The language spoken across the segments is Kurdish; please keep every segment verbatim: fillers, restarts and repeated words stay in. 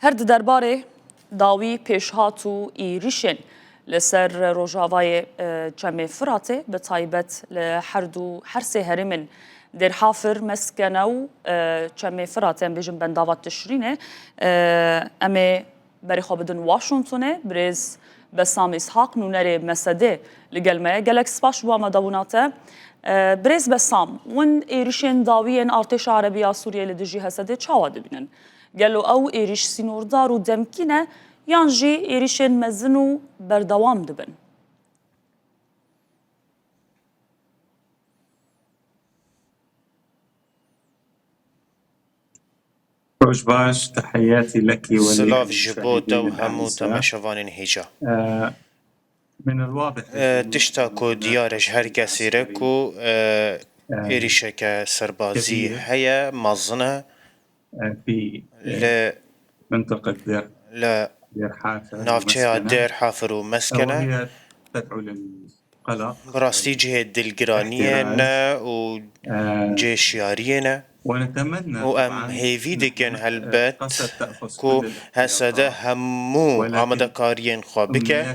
Her di derbarê dawî pêşhat û êrîşên li ser rojavayê, e, Çemê Firatê, bi taybet li her du, her sê herêmên Dêrhafir, Meskene û, e, Çemê Firatê, em bêjin bendava Tişrînê, e, em ê berê xwe bidin Washingtonê. Birêz Besam Îshak, nûnerê Mesedê, li gel me ye. Gelek spas ji bo amadabûna te. E, Birêz Besam, hûn êrîşên dawî yên artêşa Erebî ya Sûriyeyê li dijî Hesedê çawa dibînin? Gelo ew êrîş sînordar û demkî ne, yan jî êrîşên mezin û berdewam dibin? Roj baş, tehiyatî lekî we lê Silav ji bo te û hemû temaşevanên hêja. Eh, min el-wadih Eh, tişta ku diyar e ji her kesê re ku, eh, êrîşeke serbazî heye, mezin e. Li navçeya Dêr Hafir û Meskene. Bi rastî cihê dilgiraniyê ne û cihê şiyariyê ne. Û em hêvî dikin helbet ku H S D hemû amadekariyên xwe bike,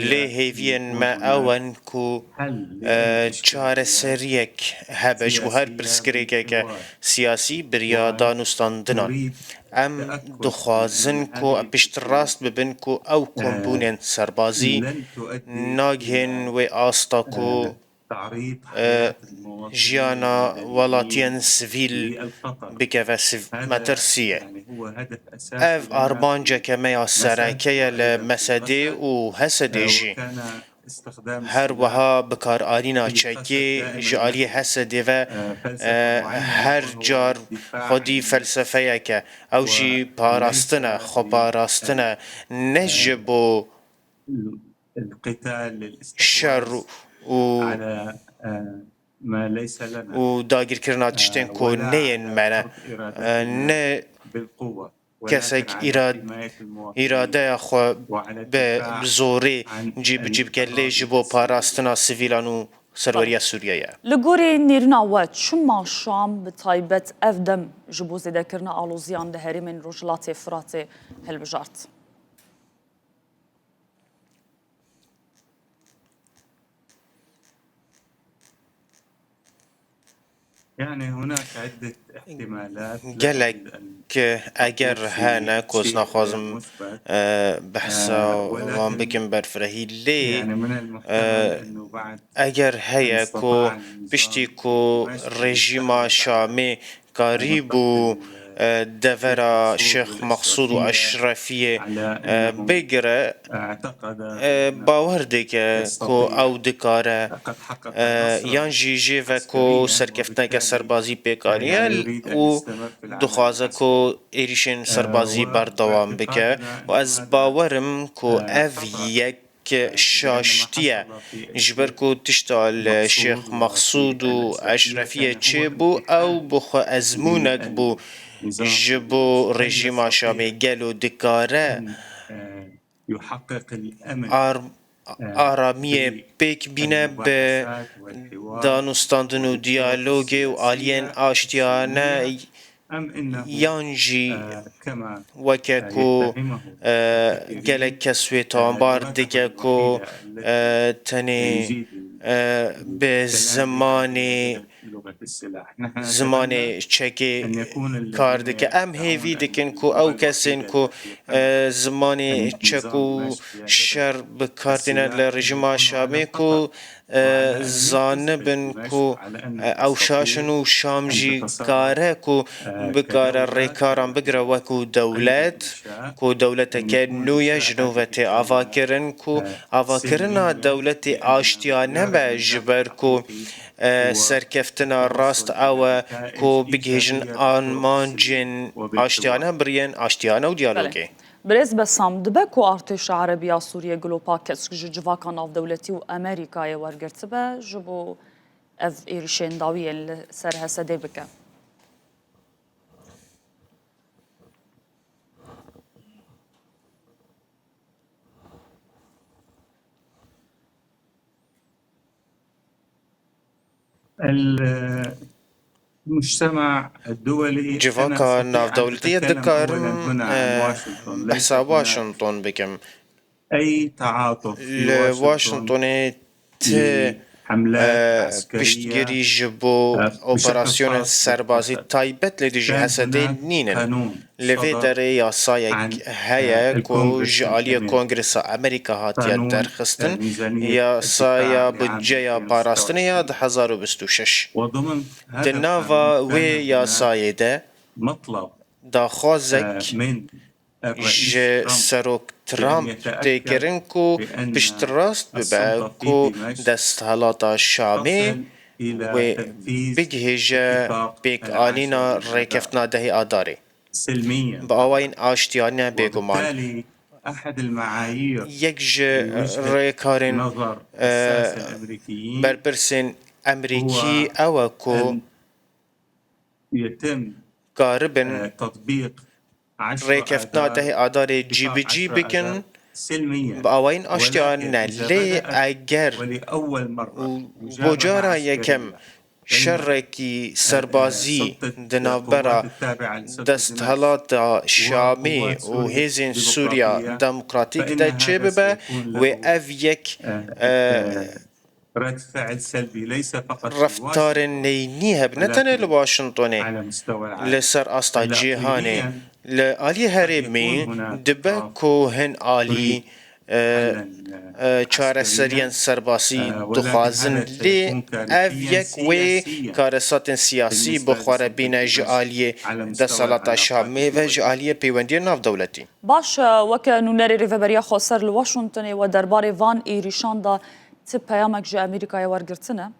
lê hêviyên me ew in ku, e, çareseriyek hebe ji bo her pirsgirêkeke siyasî bi riya danûstandinan. Em dixwazin ku piştrast bibin ku ew kombûnên serbazî nagihên wê asta ku, e, jiyana welatiyên sivîl bikeve siv-, metirsiyê. Ev armanceke me ya sereke ye li Mesedê û Hesedê jî. Her wiha bikaranîna çekê ji aliyê Hesedê ve, e, her car xwedî felsefeyek e. Ew jî parastin e, xweparastin e, ne ji bo şer û, û dagirkirina tiştên ku neyên me ne. E, ne kesek îrad-, îradeya xwe bi zorê cî bi cî bike, lê ji bo parastina sivîlan û serweriya Sûriyeyê ye. Li gorî nêrîna we, çima Şam bi taybet ev dem ji bo zêdekirina aloziyan li herêmên Rojhilatê Firatê hilbijart? Gelek eger hene ku ez naxwazim, e, behsa wan bikim berfirehî, lê, e, eger heye ku piştî ku rejîma Şamê karîbû, e, devera Şêx Mexsûd û Eşrefiyê, e, bigire, e, bawer dike ku ew dikare, e, yan jî jê ve ku serkeftineke serbazî pêk aniye û dixwaze ku êrîşên serbazî berdewam bike û ez bawer im ku ev yek şaştiye, ji ber ku tişta li Şêx Mexsûd û Eşrefiyê çêbû, ew bi xwe ezmûnek bû ji bo rejîma Şamê. Gelo dikare ar-, aramiyê pêk bîne bi danûstandin û diyalogê û aliyên aştiyane, yan jî weke ku, e, gelek kes wê tawanbar dike ku, e, tenê, e, bi zimanê, zimanê çekê kar dike. Em hêvî dikin ku ew kesên ku, e, zimanê çek û şer bi kar tîne li rejîma Şamê ku e, zanibin ku, e, ew şaş in û Şam jî kare ku bikare rêkaran bigire wekû dewlet, ku dewleteke nû ye, ji nû ve tê avakirin, ku avakirina dewletê aştiyane be, ji ber ku, e, serkeftina rast ew e ku bigihêjin armancên aştiyane, biriyên aştiyane û diyalogê. Belê. Birêz Besam, dibe ku artêşa Erebî ya Sûriyê gilopa kesk ji civaka navdewletî û Amerîkayê wergirtibe ji bo ev êrîşên dawî yên li ser Hesedê bike? Civaka navdewletî dikarim, e, behsa Washington bikim. Li Washingtonê ti, e, piştgirî ji bo operasyonên serbazî taybet li dijî Hesedê nînin. Li vê derê yasayek heye ku ji aliyê Kongresa Amerîka hatiye derxistin, yasaya budceya parastinê ya du hezar û bîst û şeş. Di nava wê yasayê de daxwazek ji Serok Trump tê kirin ku piştrast bibe ku desthelata Şamê wê bigihêje pêkanîna rêkeftina dehê Adarê. Bi awayên aştiyane bêguman. Yek ji rêkarên, e, berpirsên Emerîkî ew e ku karibin rêkeftina dehê Adarê cîbicî bikin bi awayên aştiyane. Lê eger û bo cara yekem şerekî serbazî di navbera desthelata Şamê û hêzên Sûriya Demokratîk de çêbibe, wê ev yek, e, reftarên neyînî hebe, ne tenê li Washingtonê, li ser asta cîhanê, li aliyê herêmî dibe ku hin alî, e, e, çareseriyên serbazî dixwazin, lê ev yek wê karesatên siyasî bi xwe re bîne ji aliyê desthelata Şamê ve ji aliyê peywendiyên navdewletî. Baş e, weke nûnerê Rêveberiya Xweser li Washingtonê we derbarê van êrîşan de ti peyamek ji Amerîkayê wergirtine?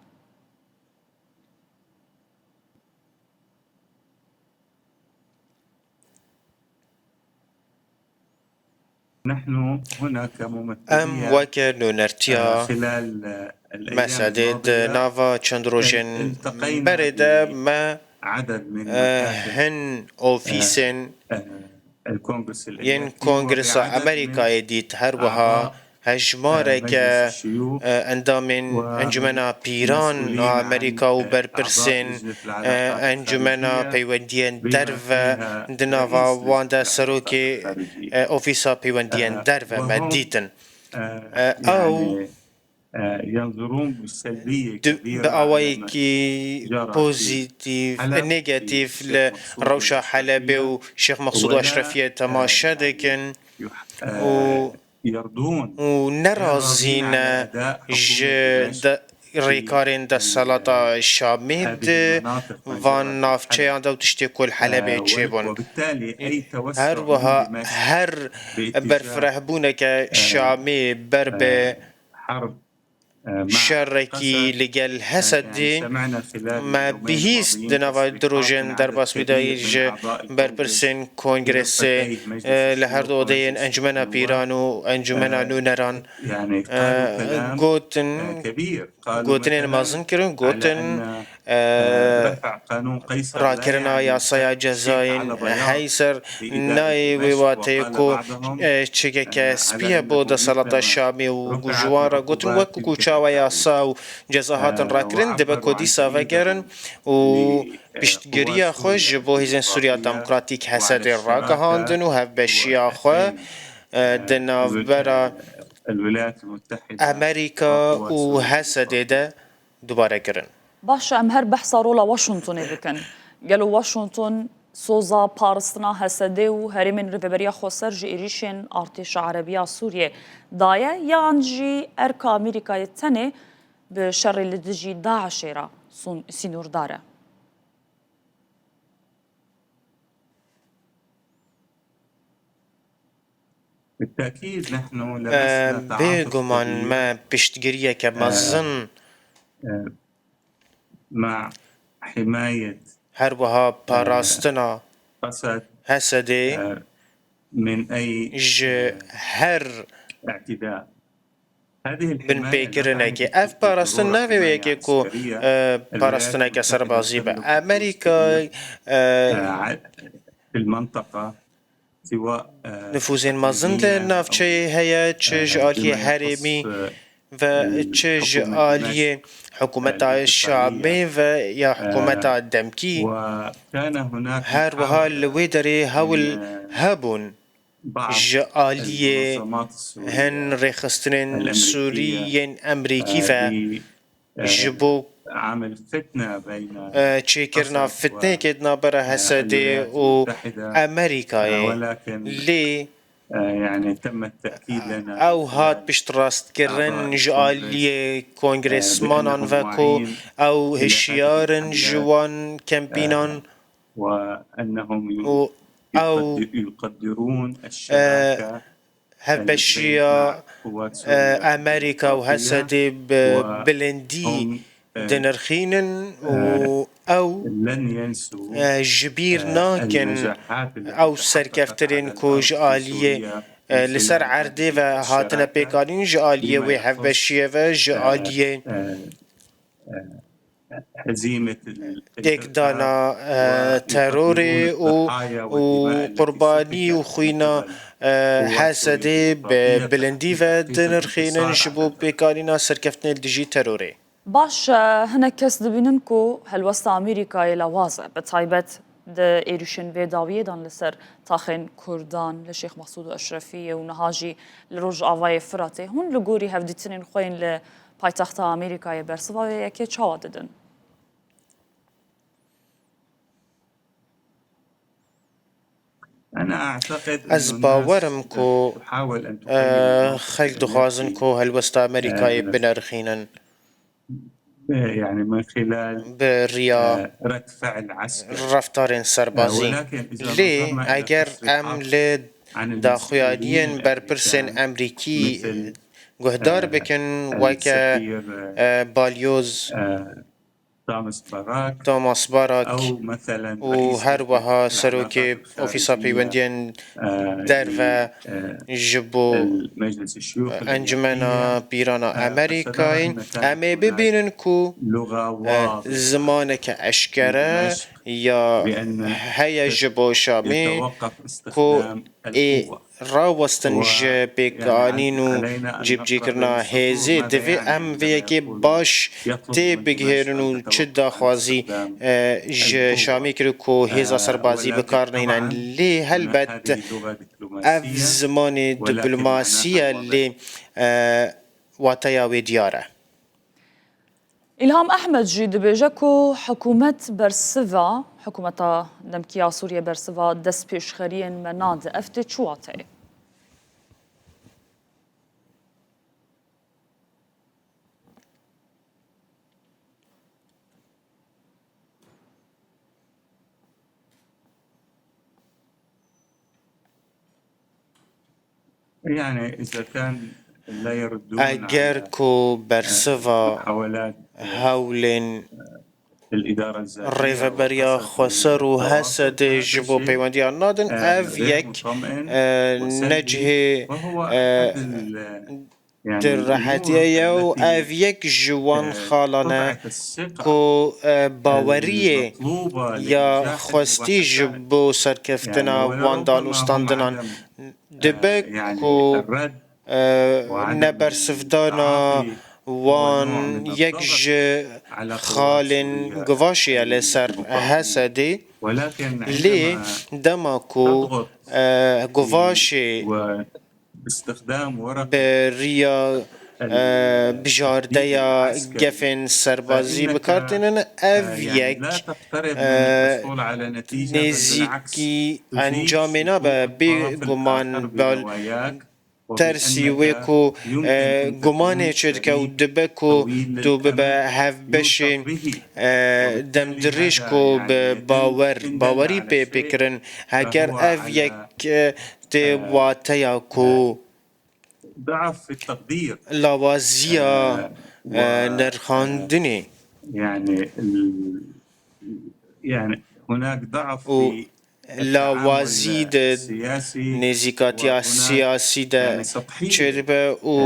Em weke nûnertiya Mesedê di nava çend rojên berê de me, e, hin ofîsên yên Kongresa Amerîkayê dît, her wiha hejmareke, e, endamên Encûmena Pîran a Amerîka û berpirsên, e, Encûmena Peywendiyên Derve, di nava wan de serokê, e, Ofîsa Peywendiyên Derve me dîtin. E, ew di, bi awayekî pozîtîf, negatîf li rewşa Helebê û Şêx Mexsûd û Eşrefiyê temaşe dikin û, û nerazî ne ji de, rêkarên desthelata Şamê di van navçeyan de û tiştê ku li Helebê çêbûn. Her wiha her berfirehbûneke Şamê ber bi şerekî li gel Hesedê me bihîst di nava du rojên derbasbûyî de ji berpirsên Kongresê, e, li her du odeyên Encûmena Pîran û Encûmena Nûneran, e, gotin, gotinên mezin kirin, gotin, e, rakirina yasaya cezayên Heyser nayê wê wateyê ku, e, çekeke spî ye bo desthelata Şamê û ji wan re gotin, wek ku çawa yasa û ceza hatin rakirin, dibe ku dîsa vegerin û piştgiriya xwe ji bo Hêzên Sûriya Demokratîk, Hesedê, ragihandin û hevbeşiya xwe, e, di navbera Amerîka û Hesedê de dubare kirin. Baş e, em her behsa rola Washingtonê bikin. Gelo Washington soza paristina Hesedê û Herêmên Rêveberiya Xweser ji êrîşên artêşa Erebiya Sûriyê daye, yan jî erka Amerîkayê tenê bi şerê li dijî DAIŞê re sîn-, sînordar e? Bêguman me piştgiriyeke mezin her wiha parastina Hesedê ji her binpêkirinekê. Ev parastin navê wê yekê ku, e, parastineke serbazî be. Amerîka, e, nifûzên mezin li navçeyê heye, çi ji aliyê herêmî, ve çi ji aliyê hikûmeta Şamê ve ya hikûmeta demkî. Her wiha li wê derê hewl hebûn ji aliyê hin rêxistinên Sûrî yên Emerîkî ve ji bo çêkirina fitneyekê di navbera Hesedê û Emerîkayê. Lê ew hat piştrast kirin ji aliyê kongresmanan ve ku ew hişyar in ji wan kempînan û ew hevbeşiya Emerîka û Hesedê bi bilindî dinirxînin û ew ji bîr nakin ew serkeftinên ku ji aliyê li ser erdê ve hatine pêkanîn ji aliyê wê hevbeşiyê ve ji aliyê têkdana terorê û û qurbanî û xwîna Hesedê bi bilindî ve dinirxînin ji bo pêkanîna serkeftinê li dijî terorê. Baş e, hinek kes dibînin ku helwesta Amerîkayê lawaz e, bi taybet di êrîşên vê dawiyê de li ser taxên Kurdan, li Şêx Mesûd û Eşrefiyê û niha jî li Rojavayê Firatê. Hûn li gorî hevdîtinên xwe yên li paytexta Amerîkayê bersiva vê yekê çawa didin? Ez bawer im ku xelk dixwazin ku helwesta Amerîkayê binerxînin. Bi riya reftarên serbazî. Lê eger em li daxuyaniyên berpirsên Emerîkî guhdar bikin, weke balyoz Thomas Barak û her wiha serokê Ofîsa Peywendiyên Derve ji bo Encumena Pîrana Amerîkayê, em ê bibînin ku zimaneke eşkere ya heye ji bo Şamê ku ê rawestin ji pêkanîn û cîbicîkirina hêzê. Divê em vê yekê baş tê bigihêrin û çi daxwazî ji Şamê kir ku hêza serbazî bi kar nehînin. Lê helbet ev zimanê diplomasî ye, lê wateya wê diyar e. Îlham Ehmed jî dibêje ku hikûmet bersiva, hikûmeta demkî ya Sûriyê bersiva destpêşxeriyên me nade. Ev tê çi wateyê? Eger ku bersiva hewlên Rêveberiya Xweser û Hesedê ji bo peywendiyan nadin, ev yek ne cihê direhetiye ye û ev yek ji wan xalan e ku baweriyê ya xwestî ji bo serkeftina wan danûstandinan dibe ku nebersivdana wan yek ji xalên guvaşê ye li ser Hesedê. Lê dema ku guvaşê bi riya bijardeya gefên serbazî bi kar tînin, ev yek nêzîkî encamê nabe. Bêguman tersî wê ku gumanê çêdike û dibe ku tu bibe hevbeşê demdirêj ku bi bawer, bawerî pê pêkirin. Heger ev yek tê wateya ku lawaziya nirxandinê û lawazî di nêzîkatiya siyasî de çêdibe û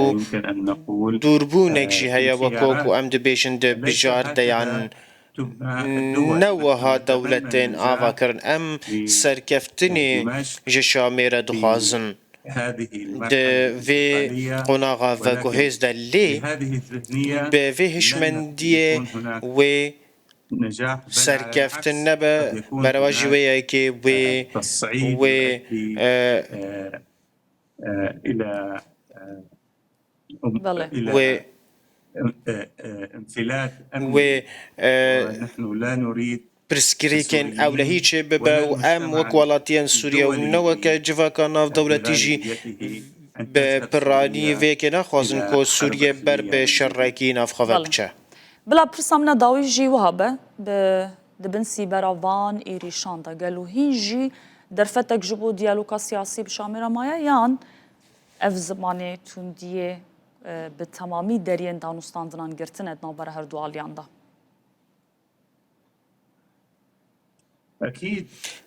dûrbûnek jî heye, wekû ku em dibêjin di bijardeyan ne wiha dewletên ava kirin. Em serkeftinê ji Şamê re dixwazin. di vê qonaxa veguhêz de lê bi vê hişmendiyê wê serkeftin nebe, bereva jî wê yekê wê wê e, Belê. wê wê e, pirsgirêkên ewlehî çêbibe û em wek welatiyên Sûriye û ne weke civaka navdewletî jî bi piranî vê yekê naxwazin ku Sûriye ber bi şerekî navxwe ve Belê. biçe. Bila pirsa min a dawî jî wiha be, bi, di bin sîbera van êrîşan de gelo hîn jî derfetek ji bo diyaloga siyasî bi Şamê re maye yan ev zimanê tundiyê e, bi temamî deriyên danûstandinan girtine di navbera her du aliyan de?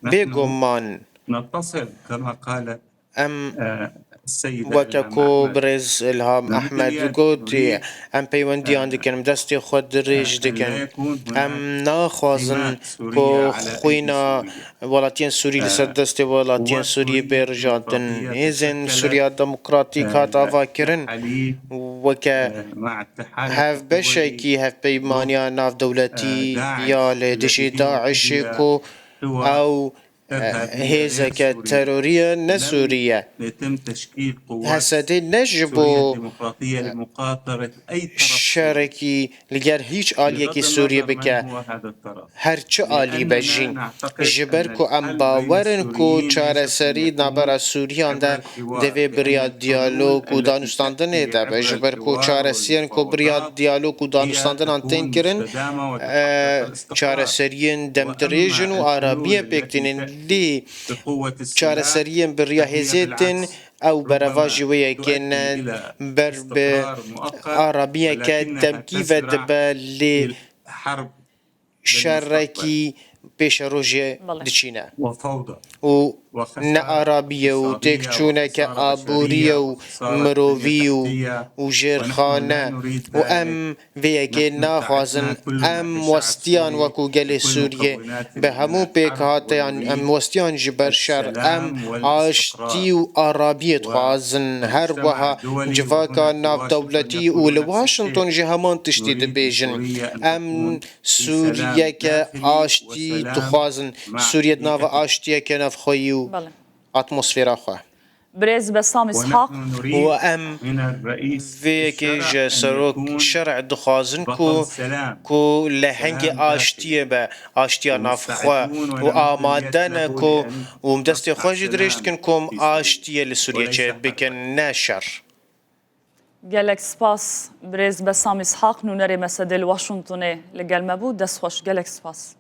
Bêguman em weke ku birêz Ilham Ehmed got, em peywendiyan dikin, em destê xwe dirêj dikin. Em naxwazin ku xwîna welatiyên Sûrî li ser destê welatiyên Sûrî bê rijandin. Hêzên Sûriya Demokratîk hat avakirin weke hevbeşekî hevpeymaniya navdewletî ya li dijî DAIŞê ku ew hêzeke terorî ye, ne Sûrî ye. Hesedê ne ji bo şerekî li gel hîç aliyekî Sûriyê bike, her çi alî be jî. Ji ber ku em bawer in ku çareserî navbera Sûriyan de divê bi riya diyalog û danûstandinê de be. Ji ber ku çaresiyên ku bi riya diyalog û danûstandinan tên kirin, e, çareseriyên demdirêj in û aramiyê pêk tînin. Lê çareseriyên bi riya hêzê tên, ew bereva jî wê yekê ne, ber bi aramiyeke demkî ve dibe, lê şerekî pêşerojê Belê. diçîne. Û nearamiyê û têkçûneke aboriyê û mirovî û, û jêrxane û em vê yekê naxwazin. Em westiyan wekû gelê Sûriyê bi hemû pêkhateyan, em westiyan ji ber şer. Em aştî û aramiyê dixwazin. Her wiha civaka navdewletî û li Washington jî heman tiştî dibêjin. Em Sûriyeke aştî dixwazin. Sûriye di nava aştiyeke navxweyî û Belê. atmosfera xwe. Birêz Besam Îshaq. Û em vê yekê ji serok şerê dixwazin ku, ku lehengê aştiyê be, aştiya navxwe û amade ne ku, û em destê xwe jî dirêj dikin ku em aştiyê li Sûriyê çêbikin, ne şer. Gelek spas birêz Besam Îshaq, nûnerê Mesedê li Washingtonê li gel me bû. Dest xweş, gelek spas.